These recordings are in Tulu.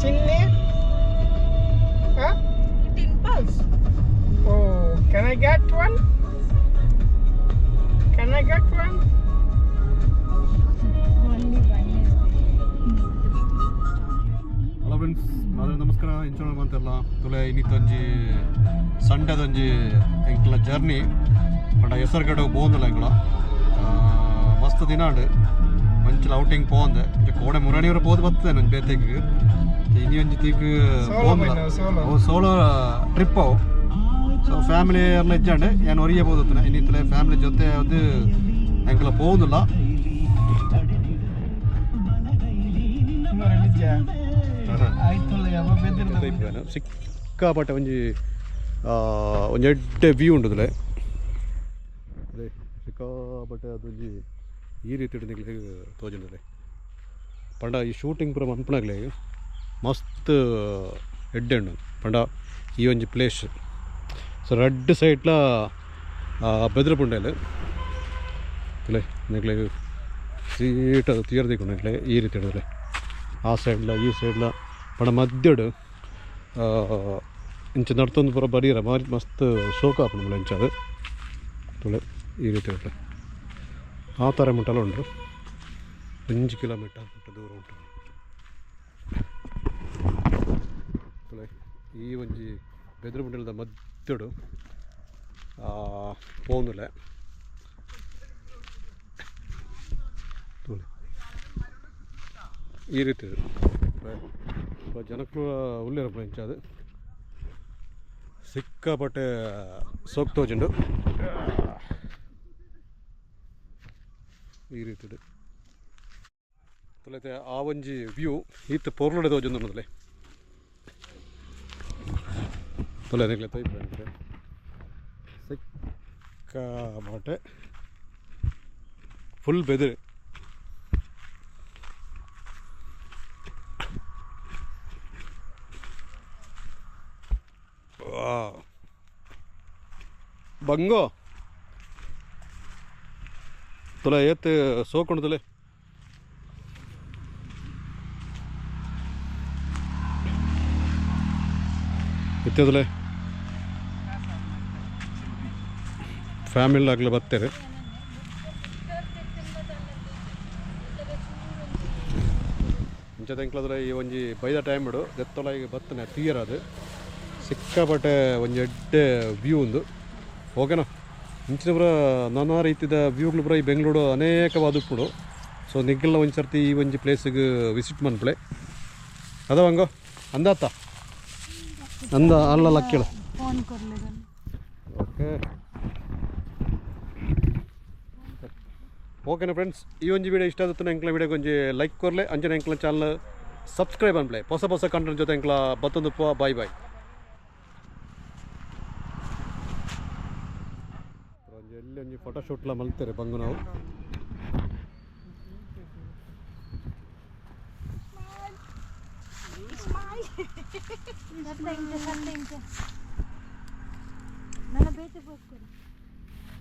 Chinni? Huh? It impulse. Oh, can I get one? Can I get one? Only one is hello friends, ಮಾತ್ರ ನಮಸ್ಕಾರ. ಇಂಚೋಣ ಮಂತೆಲ್ಲ ತುಲೆ ಇನ್ನಿತ್ತೊಂಜಿ ಸಂಡೆದೊಂಜಿ ಎಂಕ್ಲ ಜರ್ನಿ ಪಂಡ ಹೆಸರುಗಡೆ ಪೋಂದಿಲ್ಲ ಎಂಕ್ಲ. ಮಸ್ತ್ ದಿನ ಉಂಡು ಮಂಚಿಲ ಔಟಿಂಗ್ ಪೋಂದೆ. ಇಂಚ ಕೋಡೆ ಮುರಣಿಯವರು ಪೋದು ಬರ್ತದೆ ಒಂಜಿ ಬೇತೆಗ್ ಇನಿ ಒಂಜಿ ತೀಕ್ Solo ಪೋಂದಿಲ್ಲ. ಪೋಯಿನ, solo. ಅವು ಸೋಲೋ ಟ್ರಿಪ್ ಅವು. ಸೊ ಫ್ಯಾಮಿಲಿ ಎಲ್ಲ ಇಜ್ಜಾಂಡೆ ಏನು ಒರಿಯೇ ಪೋದುತ್ತನೆ. ಇನ್ನಿತ್ತಲೆ ಫ್ಯಾಮಿಲಿ ಜೊತೆ ಅದು ಎಂಕ್ಲ ಪೋಂದಿಲ್ಲ. ಸಿಕ್ಕಾಪಟ್ಟೆ ಒಂಜಿ ಒಂಜಿ ಎಡ್ಡೆ ವ್ಯೂ ಉಂಡುದುಲೆ. ಅದೇ ಸಿಕ್ಕಾಪಟ್ಟೆ ಅದೊಂಜಿ ಈ ರೀತಿ ನಿಕ್ಲೆಗ್ ತೋಜುಂಡುಲೆ. ಪಂಡ ಈ ಶೂಟಿಂಗ್ ಪೂರ ಮನ್ಪುನಾಗ್ಲೆ ಮಸ್ತ್ ಎಡ್ಡೆ ಉಂಡು. ಪಂಡ ಈ ಒಂಜಿ ಪ್ಲೇಸ್ ಸೊ ರಡ್ಡ್ ಸೈಡ್ಲ ಬೆದ್ರ ಪುಂಡೇಲು ತುಲೆ ನಿಕ್ಲೆಗ್ ಸೀಟ್ ಅದು ತೀರ್ ದಿಕ್ಕುಂಡು ನಿಕ್ಲೆ ಈ ರೀತಿ ಉಂಡುಲೆ. ಆ ಸೈಡ್ಲ ಈ ಸೈಡ್ಲ ಪಂಡ ಮಧ್ಯಡು ಇಂಚ ನಡ್ತೊಂದು ಪೂರ ಬರೀರ ಮಾರಿ ಮಸ್ತ್ ಶೋಕ ಆಪುಂಡು ಮುಲ್ಲ ಇಂಚ ಅದು ತುಳೆ ಈ ರೀತಿ ಉಂಟು. ಆ ಥರ ಮುಟ್ಟಲ ಉಂಟು. 5 ಕಿಲೋಮೀಟರ್ ಮುಟ್ಟ ದೂರ ಉಂಟು ತುಳೆ. ಈ ಒಂಜಿ ಬೆದ್ರ ಮಂಡಲದ ಮಧ್ಯಡು ಪೋಂದುಲೆ ತುಳೆ ಈ ರೀತಿ ಇದೆ. ಜನಕ್ಕೂ ಉಲ್ಲೇರಪ್ಪ ಇಂಚ ಅದು ಸಿಕ್ಕಾಪಟ್ಟೆ ಸೋಕ್ ತೋಜುಂಡು ಈ ರೀತಿ ಇದೆ. ತುಲೈತೆ ಆ ಒಂಜಿ ವ್ಯೂ ಈತ್ ಪೊರ್ಲುಡೆ ತೋಜೊಂದುಂಡುಲೆ. ತುಲೆ ನಿಕ್ಲೆ ತೋಯ್ಪೆ ಸಿಕ್ಕಾಪಟ್ಟೆ ಫುಲ್ ಬೆದಿರು. ಬಂಗೋ ತುಲೆ ಏತ್ ಸೋಕೊಂಡು ತುಲೆ. ಇತ್ತದಲೆ ಫ್ಯಾಮಿಲಿ ಆಗಲಿ ಬರ್ತಾರೆ. ಇಂಚ ಎಂಕ್ಲದ್ರೆ ಈ ಒಂಜಿ ಬೈದ ಟೈಮ್ ಇಡು ದೆತ್ತೊಲ ಈಗ ಬತ್ತನೆ ತೀಯರದು ಸಿಕ್ಕಾಪಟ್ಟೆ ಒಂಜಿ ಎಡ್ಡೆ ವ್ಯೂ ಉಂದು. ಓಕೆನಾ? ಇಂಚಿನ ಪೂರ ನಾನಾ ರೀತಿದ ವ್ಯೂಗಳು ಪೂರ ಈ ಬೆಂಗಳೂರು ಅನೇಕವಾದ ಉಪ್ಪುಡು. ಸೊ ನಿಗ್ಗಲ್ನ ಒಂಜಿ ಸರ್ತಿ ಈ ಒಂಜಿ ಪ್ಲೇಸಿಗೆ ವಿಸಿಟ್ ಮನ್ಪಲೆ ಅದ ಹಂಗೋ ಅಂದಾತ ಅಂದ ಅಲ್ಲ ಲಕ್ಕಿಳ. ಫೋನ್ ಕೊರ್ಲೆ. ಓಕೆ ಓಕೆನಾ ಫ್ರೆಂಡ್ಸ್, ಈ ಒಂಜಿ ವಿಡಿಯೋ ಇಷ್ಟ ಆದತ್ತು ಎಂಕ್ಲ ವಿಡಿಯೋಗೆ ಒಂಜಿ ಲೈಕ್ ಕೊರ್ಲೆ, ಅಂಚನೆ ಎಂಕ್ಲ ಚಾನಲ್ ಸಬ್ಸ್ಕ್ರೈಬ್ ಅನ್ಪ್ಲೆ. ಹೊಸ ಹೊಸ ಕಂಟೆಂಟ್ ಜೊತೆ ಎಂಕ್ಲ ಬತ್ತೊಂದು. Boy boy. ಒಂಜಿ ಎಲ್ಲಿ ಒಂಜಿ ಫೋಟೋ ಶೂಟ್ಲ ಮಲ್ತಾರೆ ಬಂಗು ನಾವು. ಸತ್ತ ಇಂಚ ಸತ್ತ ಇಂಚ ನನ್ನ ಬೇತೆ ಪೋಸ್ ಕೊರಿ,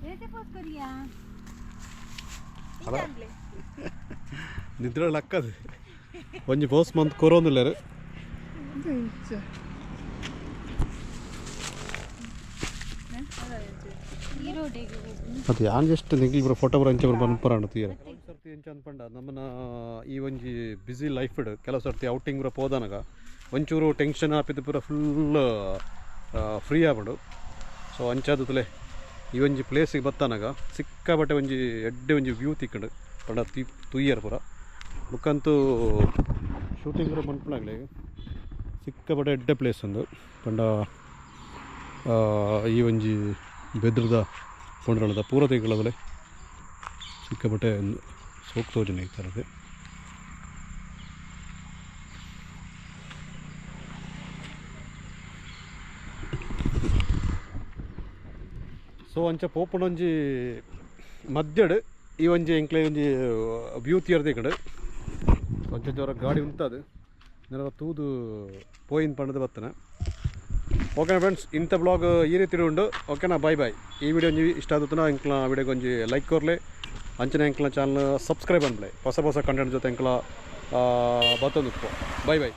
ಬೇತೆ ಪೋಸ್ ಕೊರಿಯಾ. ನಿದ್ರೆ ಲಕ್ಕದು ಒಂಜಿ ಬೋಸ್ ಮಂತ್ ಕೊರೊಂದುಲ್ಲೆರ್. ಈ ರೋಡಿಗೆ ಹೋಗು. ಅದು ಯಾನ್ ಜಸ್ಟ್ ನಿಗ್ಲಿ ಪೂರ ಫೋಟೋ ಪೂರ ಅಂಚ ಪೂರ ಪನ್ಪರಾಂಡ ತೀರ. ಸರ್ತಿ ಎಂಚ ಅನ್ಪಂಡ ನಮ್ಮನ ಈ ಒಂಜಿ ಬ್ಯುಸಿ ಲೈಫ್ ಕೆಲವು ಸರ್ತಿ ಔಟಿಂಗ್ ಪೂರ ಪೋದನಗ ಒಂಚೂರು ಟೆನ್ಷನ್ ಆಪಿದ್ದು ಪೂರ ಫುಲ್ ಫ್ರೀ ಆಪುಂಡು. ಸೊ ಅಂಚಾದ ತುಲೆ ಈ ಒಂಜಿ ಪ್ಲೇಸಿಗೆ ಬತ್ತಾನಗ ಸಿಕ್ಕಾಪಟ್ಟೆ ಒಂಜಿ ಎಡ್ಡೆ ಒಂಜಿ ವ್ಯೂ ತಿಕ್ಕಂಡು. ಪಂಡ ತೀ ತುಯ್ಯರ್ ಪೂರ ಬುಕ್ಕಂತೂ ಶೂಟಿಂಗ್ ಪೂರ ಮನ್ಪುನಾಗ್ಲೆ ಸಿಕ್ಕಾಪಟ್ಟೆ ಎಡ್ಡೆ ಪ್ಲೇಸ್ ಒಂದು. ಪಂಡ ಈ ಒಂಜಿ ಬೆದ್ರದ ಕೊಂಡ್ರಳದ ಪೂರ ತಿಂಗಳದಲೆ ಸಿಕ್ಕಾಪಟ್ಟೆ ಸೋಕ್ ತೋಜನೆ ಈ ಥರದ್ದು. ಸೊ ಅಂಚ ಪೋಪುನೊಂಜಿ ಮಧ್ಯಡ್ ಈ ಒಂಜಿ ಎಂಕ್ಲೆ ಒಂಜಿ ವ್ಯೂ ತೀರ್ದ ಕಡೆ ಅಂಚ ಜೋರ ಗಾಡಿ ಉಂತದು ನೆಲ ತೂದು ಪೋಯಿನ್ ಪಂಡದು ಬತ್ತನ. ಓಕೆ ಫ್ರೆಂಡ್ಸ್, ಇಂಥ ಬ್ಲಾಗ್ ಈ ರೀತಿ ಉಂಡು. ಓಕೆನಾ? Boy boy. ಈ ವಿಡಿಯೋ ಒಂಜಿ ಇಷ್ಟ ಆದತ್ತನ ಎಂಕ್ಲ ವಿಡಿಯೋಗೆ ಒಂಜಿ ಲೈಕ್ ಕೊರ್ಲೆ, ಅಂಚನೆ ಎಂಕ್ಲ ಚಾನಲ್ ಸಬ್ಸ್ಕ್ರೈಬ್ ಅನ್ಪ್ಲೆ. ಹೊಸ ಹೊಸ ಕಂಟೆಂಟ್ ಜೊತೆ ಎಂಕ್ಲ ಬತ್ತೊಂದು. Boy boy.